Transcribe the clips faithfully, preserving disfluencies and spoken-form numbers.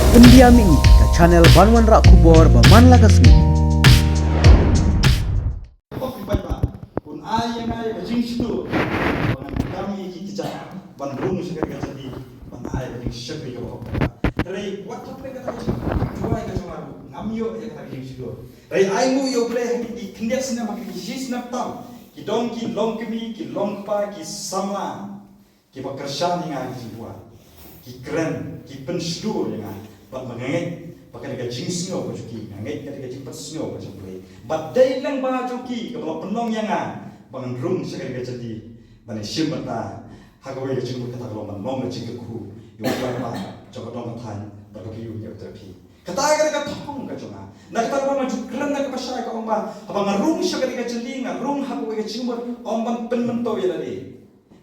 Pyndiam ïa ngi ka channel ban wanrah khubor ba man la ka sngi. Hok ki paidbah, un ai ïa nga ïa ka jingshlur ba ngan kam ïa ki kjat ban rung sha ka ri ka jylla ban ai ka jingshakri kaba hok. Hynrei wat la pynlong kata ka jingduwai ka jong nga ruh ngam ïoh ïa kata ka jingshlur. Hynrei ai nguh ïa U Blei ha kine ki khyndiat snem, ha kine ki shi snem tam, ki don ki longkmie, ki longkpa, ki samla kiba kyrshan ïa nga ki jingduwai. Ki kren, ki pynshlur ïa nga. Bad ba nga ngeit ba kane ka jingsngew ka jong ki, nga ngeit kane ka jingpynsngew ka jong U Blei. Bad dei lyngba jong ki kaba la pynlong ïa nga ba ngan rung sha kane ka jylla ban ïashim bynta ha kawei ka jingmut, kata ka long ban long ka jingkyrkhu ïa u paidbah jong ka dong ka thaiñ bad ka briew ïa u tyrpi. Kata ka dei ka thong ka jong nga. Na kata ka daw nga ju kren na kaba shai, ka ong ba haba nga rung sha kane ka jylla, nga rung ha kawei ka jingmut ym ban pynmyntoi ïa lade.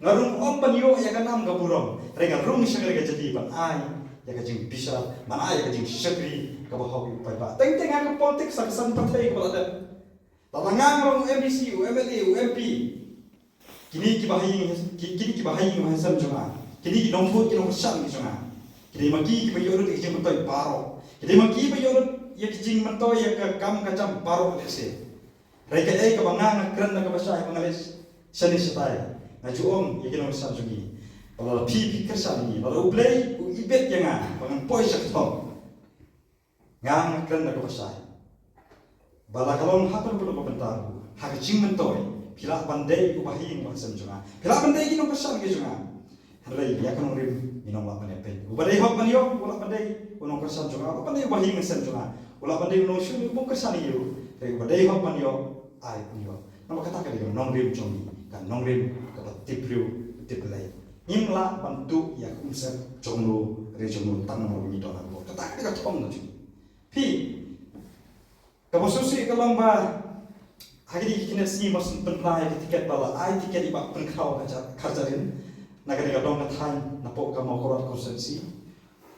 Nga rung ym ban ïoh ïa ka nam ka burom, hynrei nga rung sha kane ka jylla ban ai ïa ka jingbishar, ban ai ïa ka jingshakri kaba hok ïa u paidbah. Teng teng ha ka politics, ha ka saiñ pyrthei kaba la dep, lada nga nga long u M D C, u M L A, u M P, kine kiba ha ïing, ki-, kine kiba ha ïing ha sem jong nga, kine ki nongbuh, ki nongkyrshan ki jong nga, ki dei ma ki kiba ïoh lut ïa ka jingmyntoi baroh, ki dei ma ki ba ïoh lut ïa ka jingmyntoi ïa ka kam ka jam baroh lehse. Hynrei kaei kaba nga nga kren na kaba shai, ba nga leh shane shatai, nga ju ong ïa ki nongkyrshan jong ngi ba lada phi phi kyrshan ïa ngi, lada U Blei u ibit ïa nga ba ngan poi sha ka thong, nga nga kren na kaba shai ba la ka long ha kano kano ka bynta ruh, ha ka jingmyntoi, phi lah ban dei uba ha ïing uba ha sem jong nga, phi lah ban dei ki nongkyrshan ki jong nga. Hynrei ïa ka nongrim ngin ym lah ban ïapeit. Uba dei hok ban ïoh u lah ban dei u nongkyrshan jong nga, u lah ban dei uba ha ïing ha sem jong nga, u lah ban dei u nongshun, u nongkyrshan ïa ngi ruh. Hynrei uba dei hok ban ïoh, ai un ïoh. Namar kata ka dei ka nongrim jong ngi, ka nongrim kaba tip briew tip Blei. Ngim lah ban tuh ïa ka umsyep jong no re jong no tang namar ba ngi don ha kaba. Kata ka dei ka thong ka jong ngi. Phi, kaba shisha ka long ba ha kine ki khyndiat sngi mar syn pynrai ka tiket ba la ai tiket ïa i Bah Pynkhraw Kharja-, Kharjahrin na kane ka dong ka thaiñ, na poh ka Mawkyrwat constituency.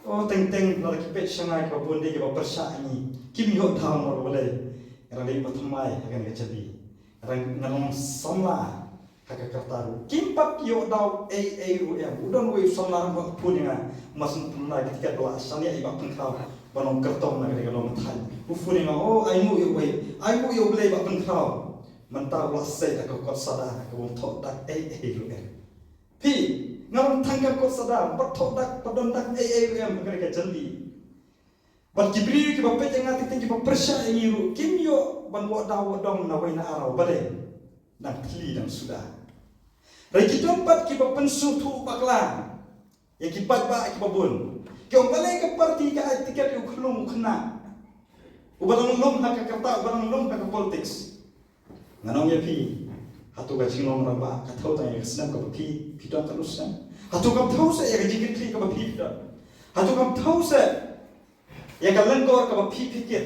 O, teng teng lada ki peit sha nga kiba bun de kiba pyrshah ïa ngi, kim ïoh thaw namar balei? Nga dang dei ba thymmai ha kane ka jylla, nga dang, nga dang samla ha ka rta ruh. Kim pat ïoh daw ei ei ruh em. U don uwei u samla rangbah u phone ïa nga, mar syn pynrai ka tiket ba la shaniah ïa i Bah Pynkhraw ban long kyrtong na kane ka dong ka thaiñ. U phone ïa nga, o, ai nguh ïa uwei, ai nguh ïa U Blei Bah Pynkhraw, mynta u la sei da ka kot sada kaba ym thoh dak ei ei ruh em. Phi, nga long tang ka kot sada, ym pat thoh dak, ym pat don dak ei ei ruh em ha kane ka jylla. Bad ki briew kiba peit ïa nga teng teng kiba pyrshah ïa ngi ruh kim ïoh ban wad daw wad dong na wei na ar, balei? Dang thylli dang suda. Hynrei ki don pat kiba pynsngewthuh bakla ïa ki paidbah kiba bun. Ki ong balei ka party ka ai tiket ïa u khyllung u khynnah uba dang lum ha ka rta, uba dang lum ha ka politics. Ngan ong ïa phi, hato ka jinglong rangbah ka thew tang ïa ka snem kaba phi phi don katno snem? Hato kam thew seh ïa ka jingkitkhlieh kaba phi phi don? Hato kam thew seh ïa ka lyngkor kaba phi phi kit?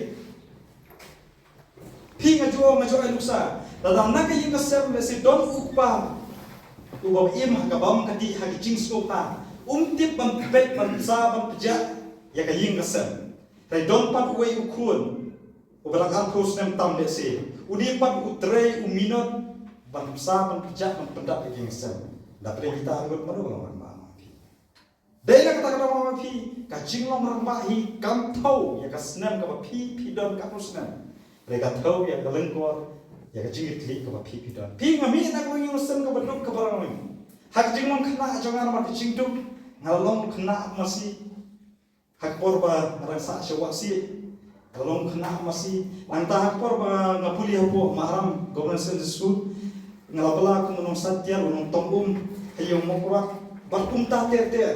Phi, nga ju ong, nga ju ai nuksa, lada na ka ïing ka sem lehse don u kpa uba im ha ka bam ka dih, ha ka jingsngewbha, um tip ban peit, ban bsa, ban pjah ïa ka ïing ka sem. Hynrei don pat uwei u khun uba dang arphew snem tam lehse, u dei pat u trei u minot ban bsa, ban pjah, ban pyndap ïa ka ïing ka sem. Da pyrshah kita arngut, mano ba long rangbah ma phi? Dei na kata ka daw ma phi, ka jinglong rangbah hi kam thew ïa ka snem kaba phi phi don, katno snem. Hynrei ka thew ïa ka lyngkor, ïa ka jingkitkhlieh kaba phi phi don. Phi, nga mih na ka ïing ka sem kaba duk kaba rangli. Ha ka jinglong khynnah jong nga namar ka jingduk, nga long khynnah masi. Ha ka por ba nga dang sah sha Wahsih, nga long khynnah masi. Nangta ha ka por ba nga pule hapoh Maharam Government Secondary School, nga la bylla kum u nongsan tiar, u nongtong um ha ïing Mawkyrwat. Bad kumta ter ter.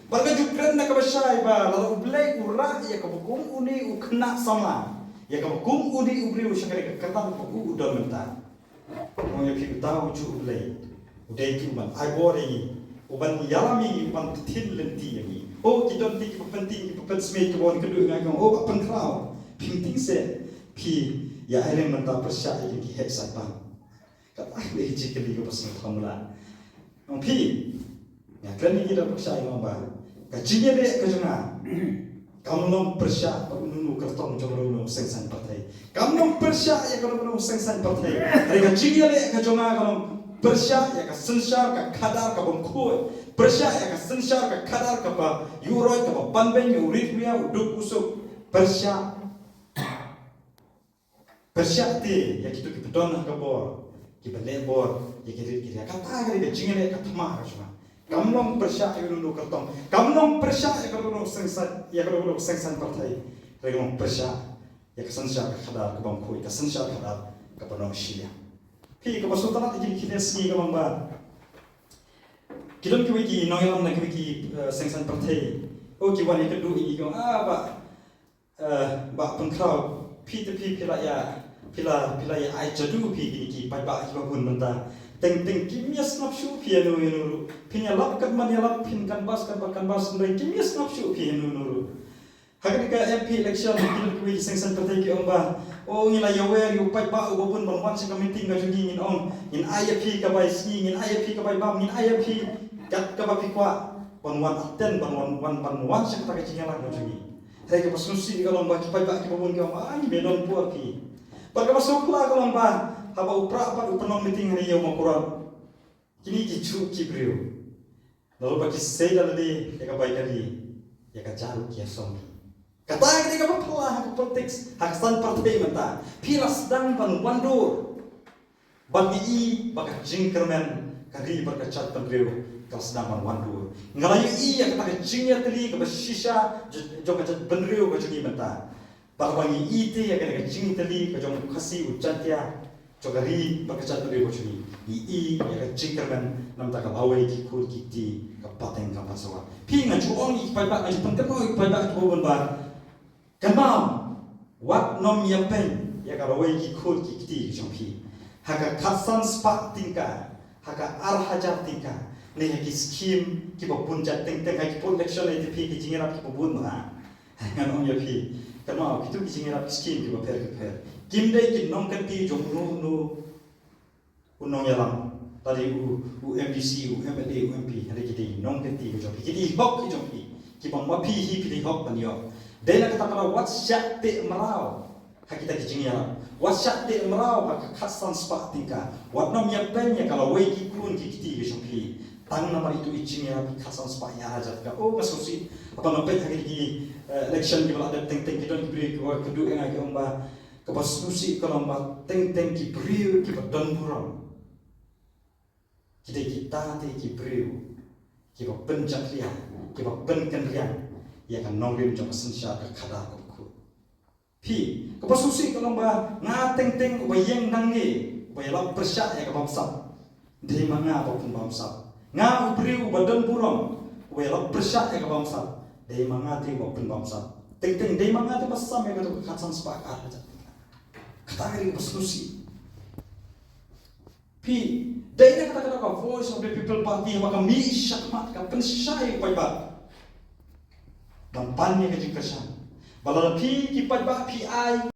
Bad nga ju kren na kaba shai ba lada U Blei u rah ïa kaba kum une u khynnah samla, ïa kaba kum une u briew sha kane ka kyrdan kaba u don mynta. Ong ïa phi, uta u juh U Blei u dei utu u ban ai bor ïa ngi, u ban ïalam ïa ngi, u ban pynthien lynti ïa ngi. O, ki don ki, kiba pynthien, kiba pynsmit, kiba wan kynduh ïa nga, ki ong, o, Bah Pynkhraw, phim tieng seh phi ïa ai lem mynta pyrshah ïa ki heh saitbang. Kata ka dei ka jingkylli kaba sngewthuh mula. Ong phi, nga kren ïa ki da pyrshah ïa nga ba ka jingïaleh ka jong nga kam long pyrshah ba uno uno u kyrtong jong uno uno u seng saiñ pyrthei. Kam long pyrshah ïa kano kano u seng saiñ pyrthei. Hynrei ka jingïaleh ka jong nga ka long pyrshah ïa ka synshar ka khadar ka bym khuid. Pyrshah ïa ka synshar ka khadar kaba Ïa u roi kaba pan beiñ, ïa u rit u ïa, u duk u suk, pyrshah. Pyrshah te ïa kito kiba don ha ka bor, kiba leh bor ïa ki rit ki ria. Kata ka dei ka jingïaleh ka thma ka jong nga. Kam long pyrshah ïa uno uno u kyrtong, kam long pyrshah ïa kano kano ka seng saiñ, ïa kano kano ka seng saiñ pyrthei. Hynrei ka long pyrshah ïa ka synshar ka khadar kaba ym khuid, ka synshar khadar kaba nongshit. Phi, kaba sngewtynnat ïa kine ki sngi ka long ba ki don kiwei ki nongïalam na kiwei ki, eh, seng saiñ pyrthei. Oh, ki wan ïakynduh ïa ngi, ki ong, ah, Bah, eh, Bah Pynkhraw, phi te phi, phi la ïa, phi la, phi la ïa ai jadu phi ïa kine ki paidbah kiba bun mynta. Teng teng kim ïa sngap shuh phi ïano ïano ruh. Phin ïalap katba ïalap, phin canvass katba canvass, hynrei kim ïa sngap shuh phi ïano ïano ruh. Ha kane ka M P election, ki don kiwei ki seng saiñ pyrthei ki ong ba, oh, ngi la ïawer ïa u paidbah uba bun ban wan sha ka meeting ka jong ngi, ngin ong, ngin ai ïa phi ka bai sngi, ngin ai ïa phi ka bai bam, ngin ai ïa phi kat kaba phi kwah ban wan attend, ban wan, wan, ban wan sha kata ka jingïalang ka jong ngi. Hynrei kaba sngewsih ka long ba ki paidbah kiba bun ki ong ba, ah, ngim don por phi. Bad kaba sngewphylla ka long ba haba u Prah pat u pynlong meeting hangne ïa u Mawkyrwat, kine ki juh ki briew, naduh ba ki sei da lade ïa ka bai kali, ïa ka jaid ki ïa song. Kata ka dei kaba phylla ha ka politics, ha ka saiñ pyrthei mynta. Phi la sdang ban wandur. Bad ngi i ba ka jingkyrmen ka ri bad ka jaitbynriew ka la sdang ban wandur. Nga la ïohi ïa kata ka jingïatylli kaba shisha jong ka jaitbynriew ka jong ngi mynta. Bad haba ngi i te ïa kane ka jingïatylli ka jong u Khasi, u Jaiñtia jong ka ri bad ka jaitbynriew ka jong ngi, ngi i ïa ka jingkyrmen namar ka lawei ki khun ki kti ka pateng ka pasawa. Phi, nga ju ong ïa ki paidbah, nga ju pynkynmaw ïa ki paidbah kiba bun ba kynmaw, wat nym ïapeiñ ïa ka lawei ki khun ki kti ki jong phi. Ha ka khatsan spah tyngka, ha ka ar hajar tyngka, ne ha ki skim kiba bun jait, teng teng ha ki post election ïa phi ki jingïarap kiba bun ma. Ngan ong ïa phi, kynmaw, kito ki jingïarap skim kiba pher kiba pher kim dei ki nongkynti jong uno uno u nongïalam, lane u, u M D C, u M L A, u M P, hynrei ki dei nongkynti ki jong phi, ki dei hok ki jong phi, kiba ma phi hi phi dei hok ban ïoh. Dei na kata ka daw wat shah teh mraw ha kita ki jingïarap, wat shah teh mraw ha ka khatsan spah tyngka, wat nym ïapeiñ ïa ka lawei ki khun ki kti ki jong phi tang namar ito i jingïarap ki khatsan spah ïa hajar tyngka. Oh, nga sngewsih haba nga peit ha kine ki, eh, election kiba la dep, teng teng ki don ki briew kiba kynduh ïa nga ki ong ba kaba sngewsih ka long ba teng teng ki briew kiba don burom ki dei kita te ki briew kiba pynjakhlia, kiba pynkynriang ïa ka nongrim jong ka synshar ka khadar kaba khuid. Phi, kaba sngewsih ka long ba nga teng teng uba ïeng nangne uba ïalap pyrshah ïa ka bamsap. Dei ma nga ba pynbamsap. Nga u briew uba don burom uba ïalap pyrshah ïa ka bamsap. Dei ma nga te uba pynbamsap. Teng teng dei ma nga te ba sam ïa kato ka khatsan spah ka ar hajar. Kata ka dei kaba sngewsih. Phi, dei na kata ka daw ka Voice of the People Party haba ka mih shakhmat ka pynshai u paidbah ban pan ïa ka jingkyrshan. Ba lada phi ki paidbah phi ai